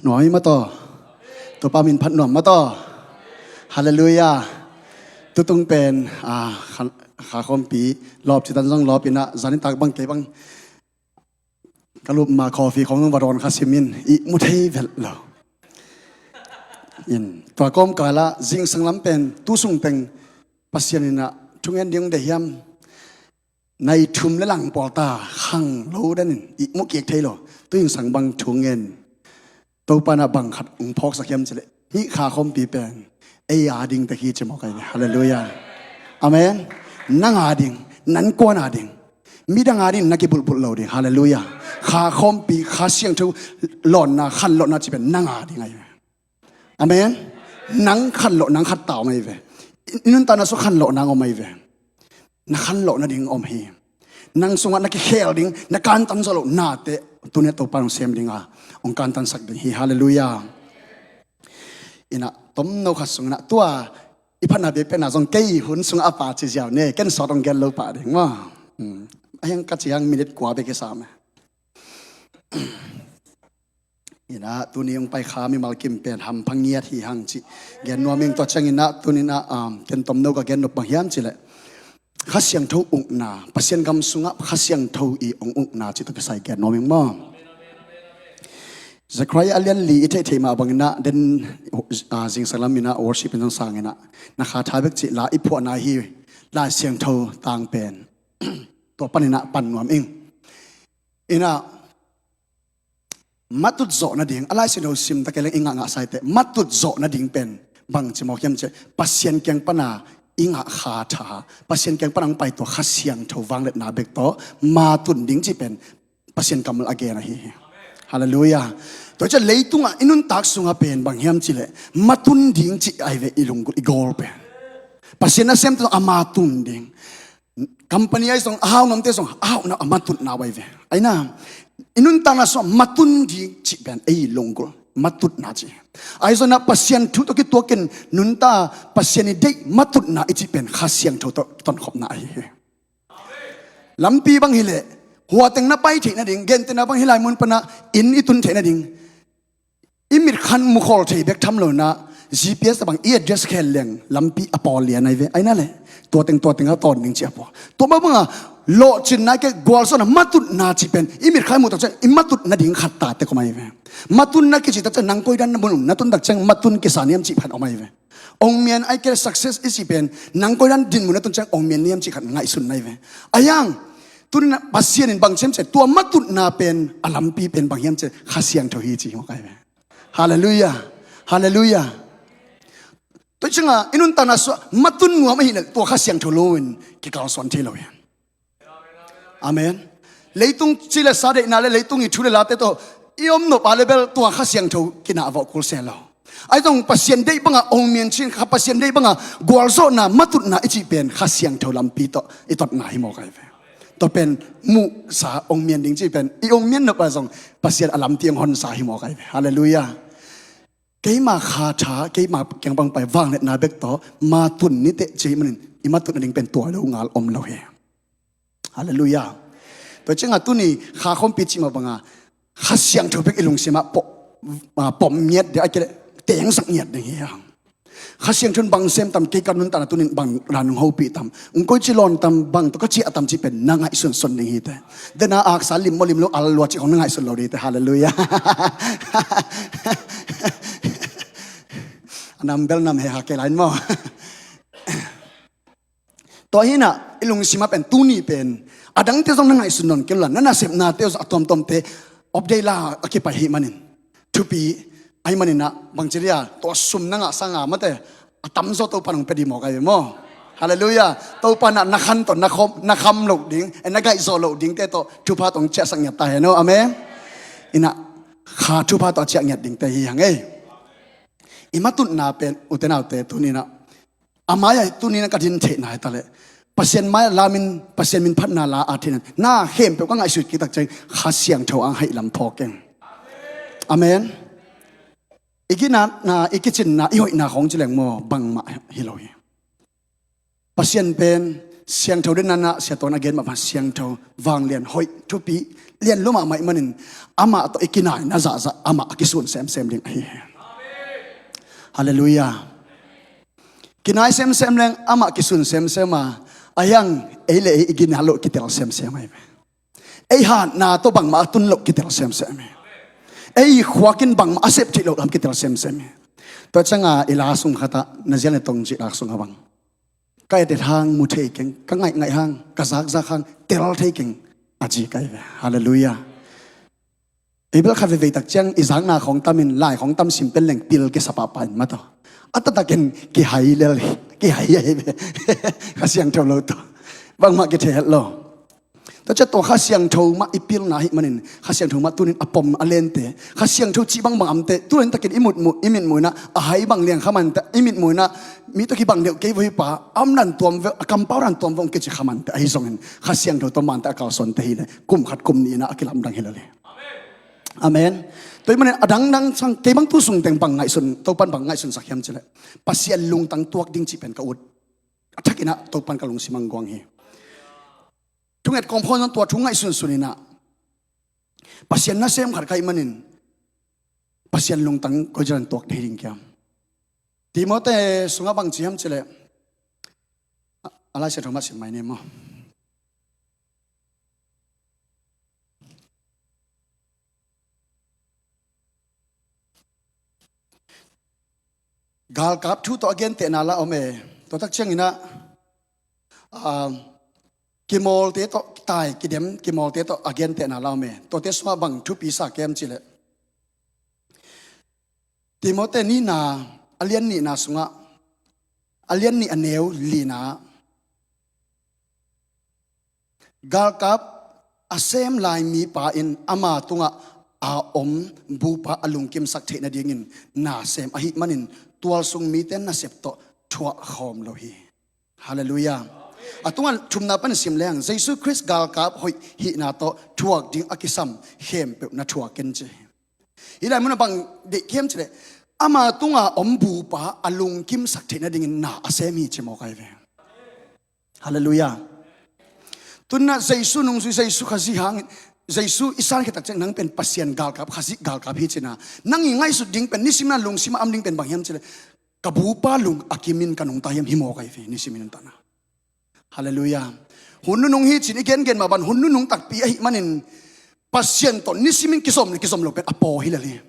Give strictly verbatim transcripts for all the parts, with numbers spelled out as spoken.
Nuam hi mataw. Topa min phat nuam mataw. Halleluiah. Tutung pen, ah, kha, kha khawmpi lawp citan zong lawp inah, zanitak bang kei bang ka lup ma coffee khawng va dawn kha simin i mu thei velh lo. In, tua kawmkalah zingsang lam pen tu sung teng Pasian inah thungen ding dei hiam? Nai thum le lang pawlta khang lo danin i mu kik thei lo. Tu zingsang bang thungen Topa na bang khat ong phawksak hiam cileh, hih kha khawmpi pen ei a ding tek hi ci mawk ahi ve. Halleluiah. Amen. Nang a ding, nan kuan a ding, midang a ding na kibulhbulh lo ding. Halleluiah. Kha khawmpi, Kha Siangtho lawnna, khanlawhna ci pen nang a ding ahi ve. Amen. Nang khanlawh, nang khat ta om ahi ve. I nuntakna sung khanlawh nang om ahi ve. Na khanlawh nading om hi. Nang sungah na kikhel ding, na kantan zawh loh nate tuni Topa hong sem dinga hong kantansak ding hi. Halleluiah. Inah tomno khat sung inah tua i phatna biakpiakna zong kei hun sungah a pha ci ziau ne, ken sawt hong gen lo pah ding maw? Hmm. A hiang ka ci hang minute kua bek hi sam e. Inah tuni hong pai kha mimal kim pen hampha ngiat hi hang cih gen nuam ing. Tua ciang inah tuni inah, um, ken tomno ka gen nop bang hiam cileh, Kha Siangtho ukna, Pasian gam sungah Kha Siangtho i ong ukna cih tawh kisai gen nuam ing maw? Zechariah a lian li i theihtheih mah bang inah den, ah, zingsang lam inah worship in sang inah, na kha tha bek cih la i phuahna hi. Lai Siangtho tang pen tua pan inah pan nuam ing. Inah matut zawh nading, a Lai Siangtho sim ta kei leng i ngahngah saite, matut zawh nading pen bang ci mawk hiam cih, Pasian kiang pana i ngah kha tha, Pasian kiang pana hong pai tua Kha Siangtho vangliatna bek tawh matun ding cih pen Pasian kammal a gen ahi hi. Halleluiah. Tua ciah leitungah i nuntak sungah pen bang hiam cileh, matun ding cih ahi ve i lunggulh i goal pen. Pasian nasem tawh a matun ding. Company ahi zong, a hau nuamte zong, a hau nuam a matutna uh ahi ve. Ahi na, i nuntakna sungah matun ding cih pen ei lunggulh matutna cih. Ahi zongin ah Pasian thu tawh kituakin nunta, Pasian i deih matutna i cih pen Kha Siangtho tawh tonkhopna ahi hi. Lampi bang hileh, hua teng na pai theih nading, gentehna bang hih lai mun panah inn i tun theih nading, i mitkhan mukhol thei bek tham lo inah, G P S a bang i address khel leng lampi a pawl lian ahi ve. Ahi na le, tua teng tua teng a tawn ding ci a pua. Tua mah banga lawhcinna i ke, gualzawhna, matutna cih pen i mitkhan muh tak ciang i matut nading khat ta tek om ahi ve. Matun na kici tak ciang nang koidan na mun na tun tak ciang matun kisa niam cih phan om ahi ve. Ong mian a i ke success i cih pen nang koidan dinmun na tun ciang ong mian niam cih khat ngaihsun na ahi ve. Ahi hang tuni inah Pasian in bang ci hiam cih, tua matutna pen a lampi pen bang hiam cih, Kha Siangtho hi ci hi mawk ahi ve. Halleluiah. Halleluiah. Tua ciangah i nuntakna sungah matun nuam ahih leh tua Kha Siangtho lo-in kikalsuan thei lo hi. Amen. Leitung ci le sa deihna le leitung i thu le late tawh i om nop a le bel tua Kha Siangtho kinah vawh kul se lo. Ahi zong Pasian deih banga ong mian cin kha, Pasian deih banga gualzawhna, matutna i cih pen Kha Siangtho lampi tawh i totna hi mawk ahi ve. Tua pen muhsa ong mian ding cih pen i ong mian nop a zong Pasian a lampi ong honsa hi mawk ahi ve. Halleluiah. Keima kha tha, keima kiang bang pai vangliatna bek tawh matun niteh cih manin i matut nading pen tua lo ngal om lo hi. Halleluiah. Tua ciangah tuni kha khawmpi cih mah banga Kha Siangtho bek i lungsimah pom, ah, pom ngiat ding, a kile tengsak ngiat ding hi hang. Kha Siangtho in bang sem tam, kei ka nuntakna tunin bang dan hong hopih tam, ong koici lawn tam, bang tawh ka ciah tam cih pen na ngaihsunsun ding hi te. Dena aksa limmaw limlo al lua cih khong na ngaihsun lo ding hi te. Halleluiah. A nam bel nam he ha kei lai maw. Tua hinah i lungsimah pen tuni pen a dangte zong na ngaihsun nawn kei lo la, na nasepnate zong a tuamtuamte update la a kipai hi manin, thupi ahi maninah bangci dia tua sum na ngah sanga mate a tamzaw Topa nong pia dih mawk ahi ve maw? Halleluiah. Topa nah na khan tawh na kham, na kham loh ding, eh, na gaihzawh loh dingte tawh thupha tawh hong ciahsak ngiat ta hen aw. Amen. Inah kha thupha tawh a ciah ngiat dingte hi hang ei. I matutna pen ute naute tuninah a mai-ah tuni na ka din theihna hi taleh Pasian mai-ah lamin Pasian min phatna la a theihna na khempeuh ka ngaihsut kik tak ciang Kha Siangtho ang haih lam phawk eng. Amen. I ginatna, i kicinna, i hoihna khawng ci leng maw bangmah hi lo hi. Pasian pen Siangtho den nanah siatuan a gen mah pan siangtho, vanglian, hoih, thupi, lian lua mahmah ih manin amah tawh i kinaina zahzah amah a kisun semsem ding ahi hi. Halleluiah. Kinai semsem leng amah kisun semsem a, a hiang ei le ei i gina loh kitel semsem ahi ve. Ei hatna tawh bangmah a tun loh kitel semsem hi. Ei khuakin bangmah a sep theih loh lam kitel semsem hi. Tua cianga i la sung khatah na zial na tong cih lak sungah bang, ka et et hang mu thei keng, ka ngaihngaih hang, ka zakzak hang tel thei keng a ci ka hi ve. Halleluiah. Ei bel khat veivei tak ciang i zakna khawng tamin lai khawng tam sim pen leng pil kisa pahpah in mataw. A taktakin kihai lel hi, kihai ahi ve. Kha Siangtho lo tawh bangmah kithei het lo. Tua ciah tua Kha Siangtho mah i pilna ahi manin Kha Siangtho mah tunin a pom a lente, Kha Siangtho cih bangbang amte tunin takin i mutmuh, i mitmuh inah a hai bang liang kha mante, i mitmuh inah mi tawh kibang deuh kei vua hi pa, a om dan tuam veu, a kampau dan tuam veu hong kici kha mante ahi zongin Kha Siangtho tawh mante a kalsuante hileh kum khat kum nih inah a kilamdang hi lel hi. Amen. Tua ih manin a dangdang sang kei bang tu sung teng bang ngaihsun, Topan bang ngaihsunsak hiam cileh Pasian lungtang tuak ding cih pen ka ut. A thak inah Topan ka lungsim ang guang hi. Thunget kawmkhawn zong tua thu ngaihsunsun inah Pasian nasem khat ka ih manin Pasian lungtang koi zalan tuak thei ding kiam? Timote sungah bang ci hiam cileh a, a Lai Siangtho mah sim mai ni maw? Galkap thu tawh a gentehna la om e. Tua tak cianginah, ah, kimawlte tawh tai kidem, kimawlte tawh a gentehna la om e. Tuate sungah bang thupi sa kem cileh Timote nihna a lian nihna sungah, a lian nih a neu lina, galkap a sem lai mipa in ama tungah a om bupa a lungkimsak theih nadingin na sem ahih manin tualsung mite nasep tawh thuah khawm lo hi. Halleluiah. A tungah thumna pan sim leng Jesu Khrist galkap hoih hihna tawh thuak ding a kisam khempeuh na thuak in ci hi. Hih lai munah bang deih khem cileh ama tunga om bupa a lungkimsak theih nadingin na a sem hi ci mawk ahi ve. Halleluiah. Tunah Jesu nungzui, Jesu Khazih hangin Jesu i san khit tak ciang nang pen Pasian galkap, Khazih galkap hi cina. Nang i ngaihsut ding pen nisim na lungsim a am ding pen bang hiam cileh ka bupa lung a kimin ka nungta hiam hi mawk ahi ve, nisim i nungtana. Halleluiah. Hun nunung hi cin i gengen mah ban hun nunung takpi ahih manin Pasian tawh nisimin kizom le kizom lo pen a paw hi lel hi.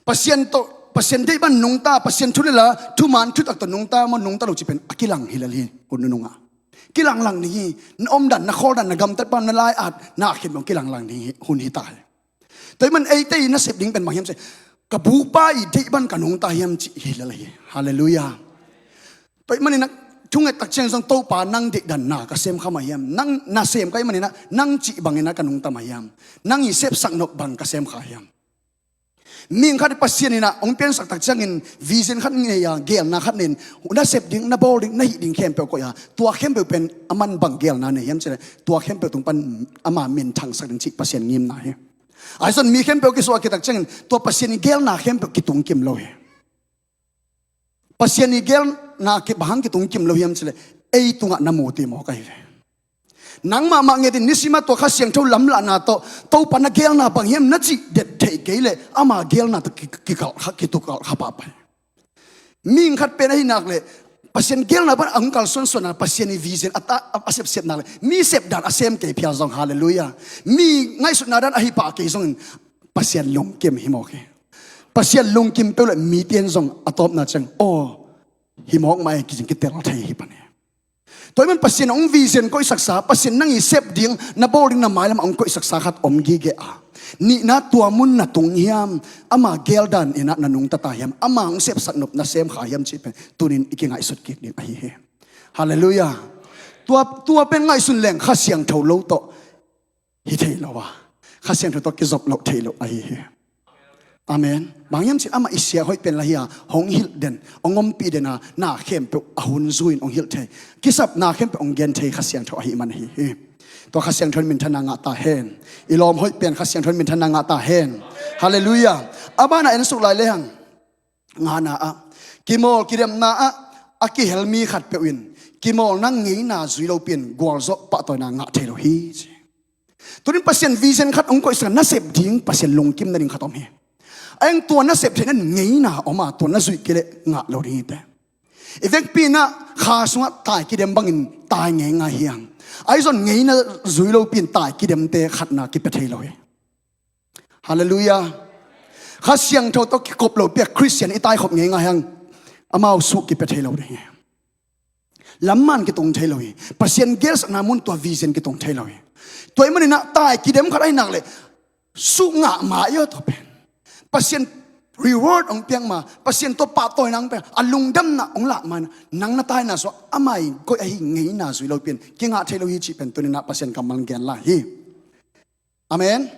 Pasian tawh, Pasian deih ban nungta, Pasian thu le la thuman thutak tawh nungta maw, nungta lo ci pen a kilang hi lel hi. Hun nunungah kilanglang ding hi. Na omdan, na khawldan, na gamtat pan, na lai-at, na khempeuh kilanglang ding hi, hun hi ta hi. Tua ih man eite i nasep ding pen bang hiam ci, ka bupa i deih ban ka nungta hiam cih hi lel hi. Halleluiah. Tua ih maninah thunget tak ciang zong Topa nang deihdan na ka sem kha mah hiam? Nang na sem ka ih maninah nang cih banginah ka nungta mah hiam? Nang i sepsak nop bang ka sem kha hiam? Mihing khat i Pasian inah hong piansak tak ciangin vision khat ngei a, gelna khat nen, na sep ding, na bawl ding, na hih ding khempeuh koih a, tua khempeuh pen a man bang gelna nei hiam cileh tua khempeuh tung pan ama min thangsak ding cih Pasian ngimna hi. Ahi zong mi khempeuh kisuah khit tak ciangin tua Pasian i gelna khempeuh kitung kim lo hi. Pasian i gelna bang hang kitung kim lo hiam cileh ei tungah na mu ti mawk ahi ve. Nang mahmah ngetin nisimah tua Kha Siangtho lamlahna tawh Topa na gelna bang hiam na cih det theih kei leh ama gelna tawh ki- kikalh kha, kitukalh kha pahpah hi. Mihing khat pen ahi nak leh Pasian gelna pan a hong kalsuansuanna Pasian i vision a ta- a sepsep nak leh mi sepdan a sem kei phial zong, halleluiah, mi ngaihsutna dan ahi pah kei zongin Pasian lungkim hi mawk hi. Pasian lungkim peuh le mite in zong a tawpna ciang aw hi mawk mah e kicing kitel thei hi pan hi. Tua ih man Pasian hong vision koihsaksa, Pasian nang i sep ding, na bawl ding na mailam a hong koihsaksa khat om gige a, nihna tua mun na tung hiam? Ama geldan inah na nungta ta hiam? Ama hong sepsak nop na sem kha hiam cih pen tunin i kingaihsut kik ding ahi hi. Halleluiah. Tua, tua pen ngaihsun leng Kha Siangtho lo tawh hi thei lo a, Kha Siangtho tawh kizop loh thei lo ahi hi. Amen. Bang hiam cih amah i siah hoih pen la hi a, hong hilh den, hong ompih den a, na khempeuh a hun zui in hong hilh thei, kisap na khempeuh hong gen thei Kha Siangtho ahi man ahi hi. Tua Kha Siangtho in minthanna ngah ta hen. I lawm hoih pen Kha Siangtho in minthanna ngah ta hen. Halleluiah. A banah en suk lai lehang ngana ah, kimawl kidemna ah a kihel mi khatpeuh in Kimawlna ngeina zui lopi in gualzawh pahtawina ngah thei lo hi ci. Tunin Pasian vision khat hong koihsak, nasep ding Pasian lungkim nading khat om hi. A eng tua nasep theihna in ngeina om a, tua na zuih kei leh ngah lo ding hi teh. I vekpi in ah kha sungah tai kidem bangin tai ngeingai hi hang. Ahi zong ngeina zui lopi in tai kidemte khatna kipia thei lo hi. Halleluiah. Kha Siangtho tawh kikop lopi a Khristian i taikhop ngeingai hi hang. Amau suh kipia thei lo ding hi. Lamman kitung thei lo hi. Pasian gelsakna mun tua vision kitung thei lo hi. Tua ahih manin ah tai kidem khat ahi nak leh suh ngah mah i aw tua pen. Pasian reward hong piak ma, Pasian tawh pahtawina hong piak, a lungdamna hong lak ma in ah, nang na taina sungah amah i koih ahi ngeina zui lopi in kingah thei lo hi cih pen tunin ah Pasian kammal gen lai hi. Amen.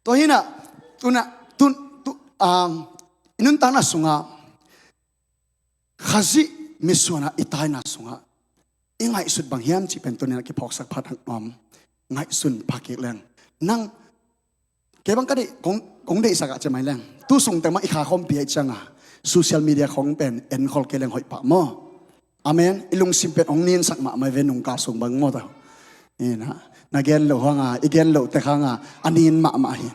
Tua hi in ah, tun ah, tun, tu, um, i nuntakna sungah Khazih mitsuanah i taina sungah i ngaihsut bang hiam cih pen tunin ah kiphawksak phat hang nuam. Ngaihsun pha kik leng. Nang, kei bang ka deih, kong, kong deihsak ah ci mai leng. Tu sung teng mah i kha khawmpi ahih ciangah social media khawng pen enkhol kei leng hoih pah maw. Amen. I lungsim pen hong ninsak mahmah ve nungkal sung bang maw tau. Ina, na gen loh hanga, i gen loh tek hanga a nin mahmah hi.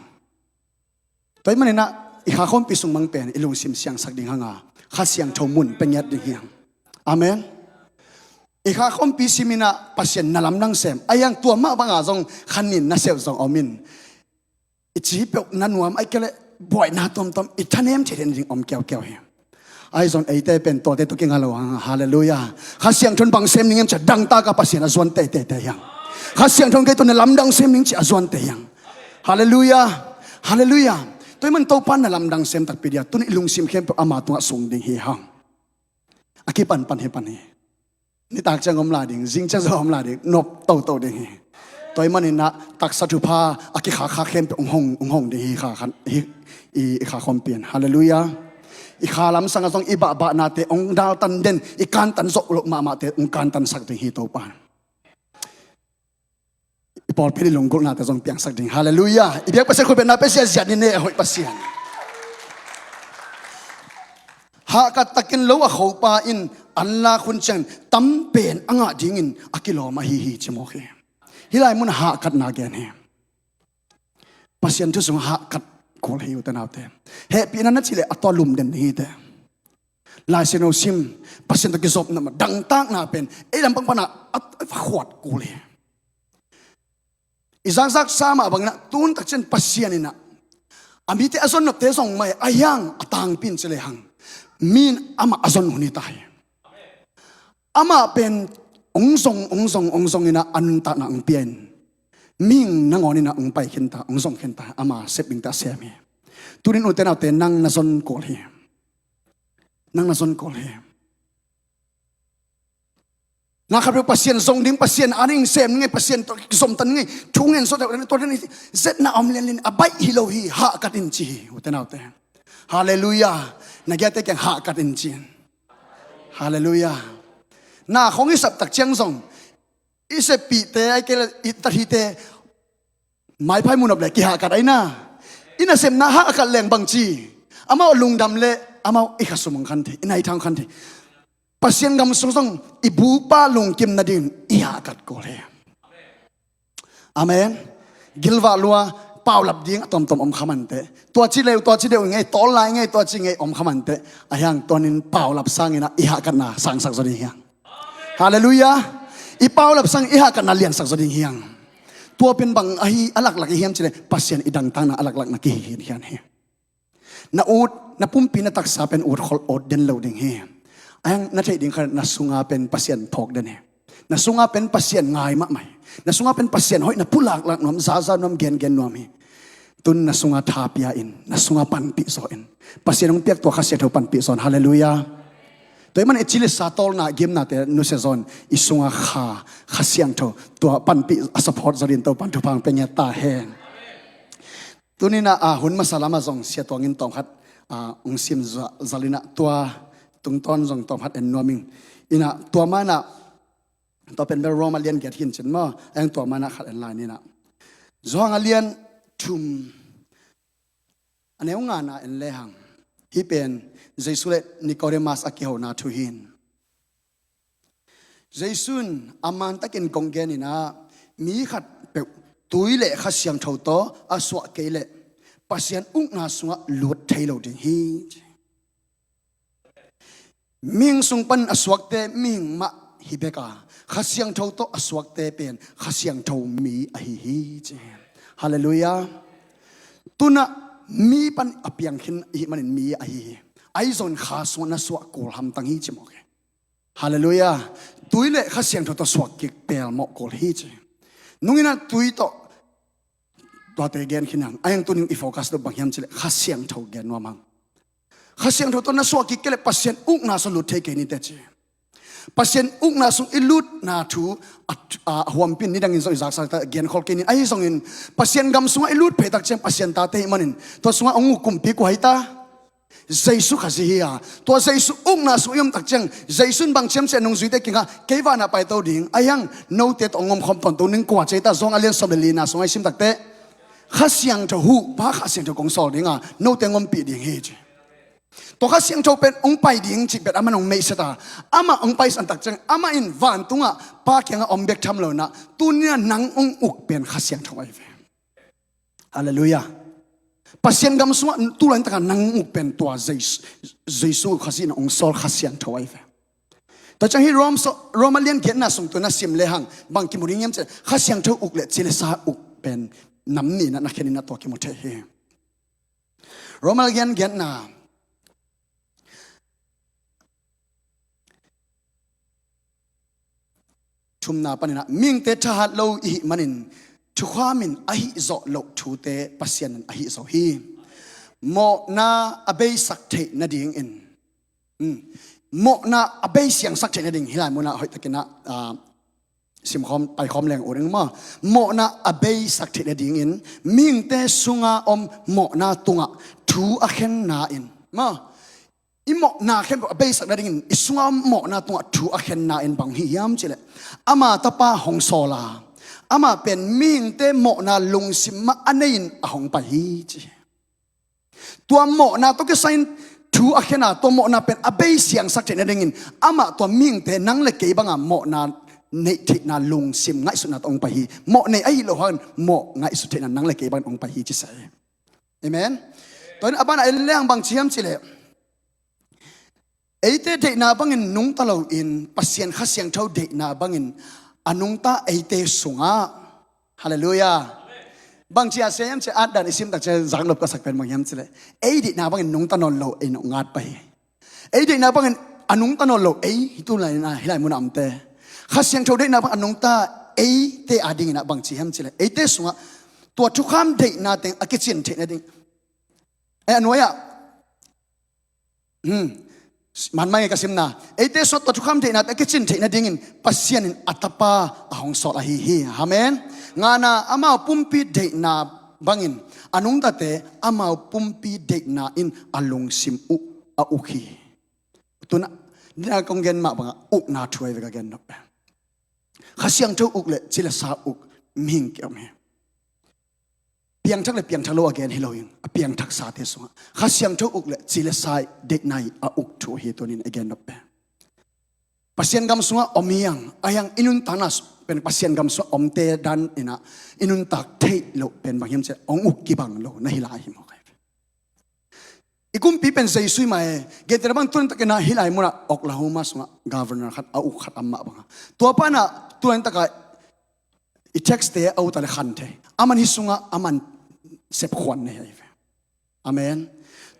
Tua ahih manin ah i kha khawmpi sung bang pen i lungsim siangsak ding hanga, Kha Siangtho mun pia ngiat ding hi hang. Amen. I kha khawmpi simin ah Pasian na lamdang sem, ahi hang tua mah banga zong kha nin na seuh zong om in, i ci peuh na nuam ahih kei leh buaina tuamtuam i thanem theih theih nading om kiaukiau hi. Ahi zong eite pen tuate tawh kingah lo hang. Halleluiah. Kha Siangtho in bang sem ning hiam cih leh dangtak a Pasian a zuan teitei hi hang. Kha Siangtho in kei tawh na lamdang sem ning cih a zuan tei hi hang. Halleluiah. Halleluiah. Tua ahih manin Topa na lamdang sem takpi dia, tuni i lungsim khempeuh ama tungah sung ding hi hang. A kipanpan hi pan hi. Nitak ciang om lai ding, zing ciang zong om lai ding, nop toto ding hi. Tua ahih manin ah taksa thupha a kikhakkhak khempeuh hong hong, hong hong ding hi kha khan, hi, i, i kha khawmpi in. Halleluiah. I kha lam sangah zong i bahbahnate hong daltan den, i kantan zawh loh mahmahte hong kantansak ding hi Topa in. I pawlpi in i lunggulhnate zong piangsak ding. Halleluiah. I biak Pasian khut bengna pia sia ziat ni ne a hoih Pasian. Hahkat takin lo a khopa in an lak hun ciang tam pen a ngah dingin a kilawm ahi hi ci mawk hi. Hih lai mun hahkatna gen hi. Pasian thu sungah hahkat kul hi ute naute. Hehpihna na cih leh a tua lum den hi teh. Lai Siangtho sim, Pasian tawh kizopna mah, dangtakna pen ei lampang pana a, a khuat kul hi. I zakzaksa mah bangin ah tun takciang Pasian in ah a mite a zon nopte zong mah hi, ahi hang a tangpi in ci lehang mi in amah a zon hun hi ta hi. Amah pen hong zong, hong zong, hong zong in ah a nuntakna hong pia in, mihing nangawn in ah hong pai khin ta, hong zong khin ta, ama sep dingte a sem hi. Tunin ute naute, nang na zon kul hi. Nang na zon kul hi. Na khat peuh Pasian zong ding, Pasian a ding sem ngei, Pasian tawh zomtan ngei, thu ngen sawt zetna om lianlian a baih hi lo hi, hahkat in ci hi ute naute. Halleluiah. Na giate kiang hahkat in ci in. Halleluiah. Na khong i sap takciang zong i seppihte, ahih kei leh i tathite maiphai mu nop leh kihahkat ahi na. I nasepna hahkat leng bang ci, amau lungdam leh amau i khasum hong khan thei, i naithang hong khan thei. Pasian gam sung zong i bupa lungkim nadingin i hahkat kul hi. Amen. Gilvah lua, paulap ding a tuamtuam om kha mah inteh. Tua ci leu, tua ci deuh i ngei, tawl lai i ngei, tua ci i ngei om kha mah inteh. Ahi hang tuanin paulap sangin ah i hahkatna sangsak zaw ding hi hang. Halleluiah. I paulap sangin i hahkatna liansak zaw ding hi hang. Tua pen bang ahi a laklak i hiam cih leh Pasian i dangtakna a laklakna kihi hi ding hi hang hi. Na ut, na pumpi, na taksa pen ut khol, ut den lo ding hi. Ahi hang na theih ding khat, na sunga pen Pasian phawk den hi. Na sunga pen Pasian ngai mahmah hi. Na sunga pen Pasian hoih na pulaklak nuam, zaza nuam, gengen nuam hi. Tun na sunga tha pia in, na sunga panpih zaw in. Pasian hong piak tua Kha Siangtho panpih zaw in. Halleluiah. Tua ahih manin i ci leh sa tawlna, gimnate nusia zaw in, i sunga kha, Kha Siangtho tua panpih a support zaw dingin Topa'n thupha hong pia ngiat ta hen. Tuni-in ah, a, hun masa lamah zong Sia Tuang in tawmkhat, a, hong sim za-, zal in ah, tua tungtawn zong tawmkhat en nuam ing. In ah, tua ma-in ah, tua pen bel Roma lian giat hi in cin maw, a, tua ma-in ah khat en lai ni in ah. Johan a lian thum, a neu ngana en lehang. Hih pen Jesu le Nicodemus a kihona thu hi in. Jesu in a mantakin kong gen in ah, mi khat peuh tui le Kha Siangtho tawh a suah kei leh Pasian ukna sungah lut thei lo ding hi. Mihing sung pan a suakte mihing mah hi bek a, Kha Siangtho tawh a suakte pen Kha Siangtho mi ahi hi ci. Halleluiah. Tunah mi pan a piang khin i hih manin mi ahi hi. Ahi zongin Kha sungah na suah kul hamtang hi ci mawk hi. Halleluiah. Tui le Kha Siangtho tawh suak kik pelmawh kul hi ci. Nungin ah tui tawh tuate gen khin hang. Ahi hang tuning i focus lo bang hiam ci leh Kha Siangtho gen nuam hang. Kha Siangtho tawh na suah kik kei leh Pasian ukna sung lut thei kei ni teh ci. Pasian ukna sung i lutna thu a, a huampin nidangin zong i zaksak ta genkhol kei ni. Ahi zongin Pasian gam sungah i lut phei tak ciang Pasian tate i hih manin tua sungah hong uk kumpi kua hi ta? Jesu Khazih hi a, tua Jesu ukna sung i om tak ciang Jesu in bang ci hiam ci leh nungzuite kiangah kei vanah paito ding, ahi hang note tawh hong omkhawm tawntung ning kua ci ta? Johan a lian sawm le lina sungah i sim tak teh Kha Siangtho huh, Pa Kha Siangtho kong sawl ding a, note hong ompih ding hi ci. Tua Kha Siangtho pen hong pai ding cih pen amah in hong meihset a, amah hong paisan tak ciang amah in vantungah Pa kiangah om bek tham lo in ah, tuni-in ah nang hong uk pen Kha Siangtho ahi ve. Halleluiah. Pasian gam sungah tu laitak a nang hong uk pen tua Jesu, Jesu Khazih in hong sawl Kha Siangtho ahi ve. Tua ciang hih Rom so, Rom a lian giatna sung tu na sim lehang bang kimu ding hiam ci leh Kha Siangtho uk le ci le sa uk pen nam nih in ah na khen in ah tua kimu thei hi. Rom a lian giatna thumna panin ah, mihingte thahat lo i hih manin thukham in a hihzawh loh thute Pasian in a hihzo hi. Mawhna a beisak theih nadingin, um, mawhna a beisiangsak theih nading, hih lai munah hoihtakin ah, ah, simkhawm, paikhawm leng uh ding maw. Mawhna a beisak theih nadingin mihingte sunga om mawhna tungah thu a khenna in maw, i mawhna khempeuh a beisak nadingin i sunga om mawhna tungah thu a khenna in bang hi hiam ci leh, ama Tapa hong sawl a, amah pen mihingte mawhna lungsim mah a nei-in a hong pai hi ci. Tua mawhna tawh kisai-in thu a khen a, tua mawhna pen a beisiangsak theih nadingin amah tua mihingte nang le kei banga mawhna neih theihna lungsim ngaihsutna tawh hong pai hi. Mawh nei ahi lo hangin mawh ngaihsut theihna nang le kei bangin hong pai hi ci sa hi. Amen. Tua in a banah en lehang bang ci hiam ci leh, eite deihna bangin nungta loin Pasian Kha Siangtho deihna bangin a nungta eite sungah. Halleluiah. Bang ci a sia hiam ci leh, at dan i sim tak ciang zaknop ka sak pen bang hiam ci leh, ei deihna bangin nungta nawn lo ei nong ngat pah hi. Ei deihna bangin a nungta nawn lo ei hi tu lai-in ah hih lai munah omte, Kha Siangtho deihna bangin a nungta eite adingin ah bang ci hiam ci leh, eite sungah tua thukham deihna teng a kicin theih nading, ei a nuai-ah Hmm. Manmai nge ka simna. Eite sungah tua thukham deihnate a kicin theih nadingin Pasian in a Tapa a hong sawl ahi hi. Amen. Ngana, amau pumpi deihna bangin a nungtate amau pumpi deihna in a lungsim uh a uk hi. Tuna, nidang kong gen mah banga ukna thu ahi ve ka gen nop. Kha Siangtho uk le ci le sa uk mihing kiom hi. Piangthak le piangthak lo a gen hi lo in, a piangthaksate sungah Kha Siangtho uk le ci le sa i deihna i a uk thu hi tunin i gen nop pen. Pasian gam sungah om hi hang, ahi hang i nuntakna pen Pasian gam sungah omte dan in ah i nuntak theih loh pen bang hiam ci leh hong uk kibang lo na hi lai hi mawk hi. I kumpi pen Jesu hi mah e. Gentehna bang tun takin ah hih lai munah Oklahoma sungah governor khat a uk khat a om mah banga. Tua pa in ah tu laitak a i tax-te a ut a le khan thei. Aman hih sungah aman sepkhuan nei ahi ve. Amen.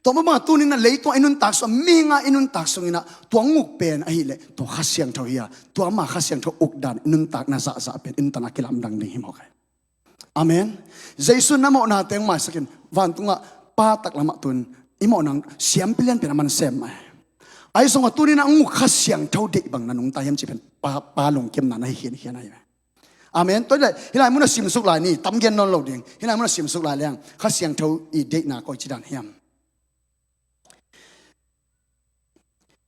Tua mah banga tuni-in ah leitungah i nuntak sungah, mihing a i nuntak sungin ah tua hong uk pen ahih leh tua Kha Siangtho hi a, tua ama Kha Siangtho uk dan i nuntakna zahzah pen i nuntakna kilamdang ding hi mawk hi. Amen. Jesu in na mawhnate hong maisak in, vantungah Pa taklamah tu-in i mawhna siampi lianpi in aman sem mah hi. Ahi zongah tuni-in ah hong uk Kha Siangtho deih bang na nungta hiam cih pen Pa, Pa lungkimna na hi khiankhian ahi ve. Amen. Tua hi leh hih lai munah simsuk lai ni, tam gen nawn lo ding. Hih lai munah simsuk lai leng Kha Siangtho i deihna koi ci dan hiam?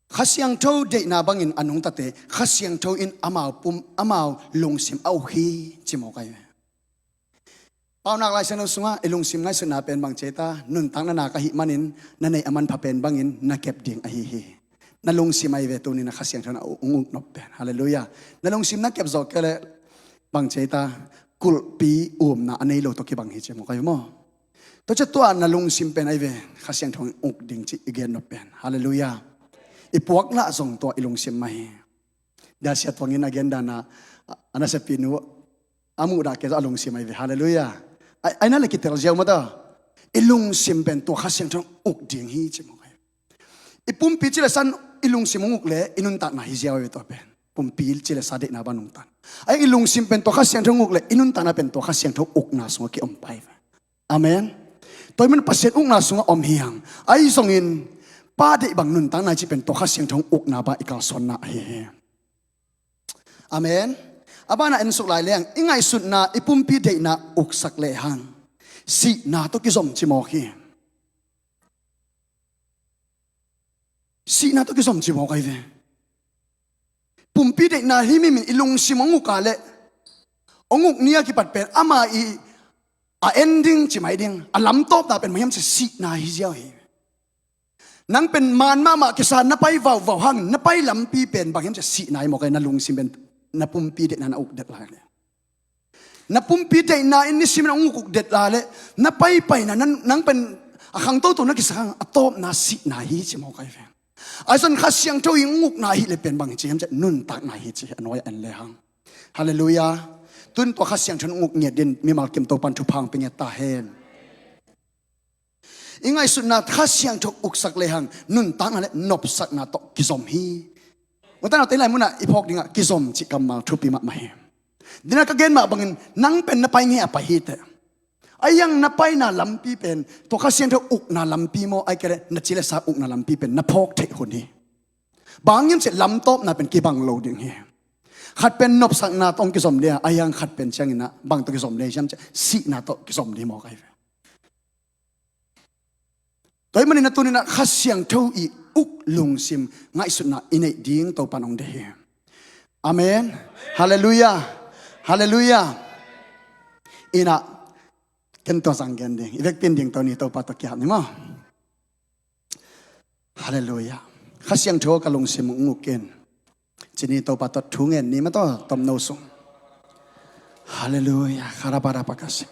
Kha Siangtho deihna bangin a nungtate Kha Siangtho in amau pum, amau lungsim a uk hi ci mawk ahi ve. Paunak Lai Siangtho sungah i lungsim ngaihsutna pen bang ci ta, nuntakna nak ahih manin na neih a manpha pen bangin na kep ding ahi hi. Na lungsim ahi ve tuni-in a Kha Siangtho in a uk, uk nop pen. Halleluiah. Na lungsim na kep zawh kei leh bang ci ta, kulhpi umna a nei lo tawh kibang hi ci maw, kai maw? Tua ciang tua na lungsim pen ahi ve Kha Siangtho in uk ding ci i gen nop pen. Halleluiah. I puak lah zong tua i lungsim mah hi. Dah siat tuangin a gen dan a, a nasepinu a muh dah kei zong a lungsim ahi ve. Halleluiah. Ai, ai na le kitel ziau mah ta. I lungsim pen tua Kha Siangtho in uk ding hi ci maw, kai. I pumpi cilesa in i lungsim hong uk leh i nuntakna hi ziau hi tua pen. Pumpi cilesa deihna bang nuntak. Ai i lungsim pen tua Kha Siangtho hong uk leh i nuntakna pen tua Kha Siangtho ukna sungah ki-om pah hi ve. Amen. Tua ahih manin Pasian ukna sungah om hi hang. Ahi zongin Pa deih bang nuntakna hi cih pen tua Kha Siangtho hong ukna bang i kalsuanna ahi hi. Amen. A banah en suk lai leng i ngaihsutna, i pumpi deihna uksak lehang sihna tawh kizom ci mawk hi. Sihna tawh kizom ci mawk ahi ve. Pumpi deihna hi mimin i lungsim hong uk a leh, hong uk ni a kipat pen ama i a ending ci mai ding, a lamtawpna pen bang hiam cih leh sihna hi ziau hi. Nang pen maan mahmah kisa na pai vauvau hang, na pai lampi pen bang hiam cih leh sihna hi mawk ahi. Na lungsim pen na pumpi deihna na uk det lai leh, na pumpi deihna in nisimin hong uk uk det lai leh, na paipaina nang, nang pen a khangtoto na kisak hang, a tawpna sihna hi ci mawk ahi ve. Ahi zongin Kha Siangtho in hong ukna ahih leh pen bang hi ci hiam cih leh nuntakna hi ci hi, a nuai-ah en lehang. Halleluiah. Tu-in tua Kha Siangtho in hong uk ngiat dingin mimal kim Topa'n thupha hong pia ngiat ta hen. I ngaihsutna Kha Siangtho uksak lehang nuntakna le nopsakna tawh kizom hi. Ute naute, hih lai munah i phawk dingah kizom cih kammal thupi mahmah hi. Dena ka gen mah bangin nang pen na pai ngei a pai hi teh. Ahi hang na paina lampi pen tua Kha Siangtho ukna lampi maw, ahih kei leh na cilesa ukna lampi pen na phawk theih hun hi. Bang hiam cih leh lamtawpna pen kibang lo ding hi. Khat pen nopsakna tawh hong kizom ding a, ahi hang khat pen ciangin ah bang tawh kizom ding hiam cih leh sihna tawh kizom ding mawk ahi ve. Tua ahih manin a tuni-in ah Kha Siangtho i uk lungsim ngaihsutna i neih ding Topa'n hong deih hi. Amen. Halleluiah. Halleluiah. Inah ken tua zang gen ding, i vekpi-in dingto ni, Topa tawh ki-ap ni maw. Halleluiah. Kha Siangtho ka lungsim hong uk in ci ni, Topa tawh thu ngen ni maw, tua tomno sung. Halleluiah. Kharabara pakasi.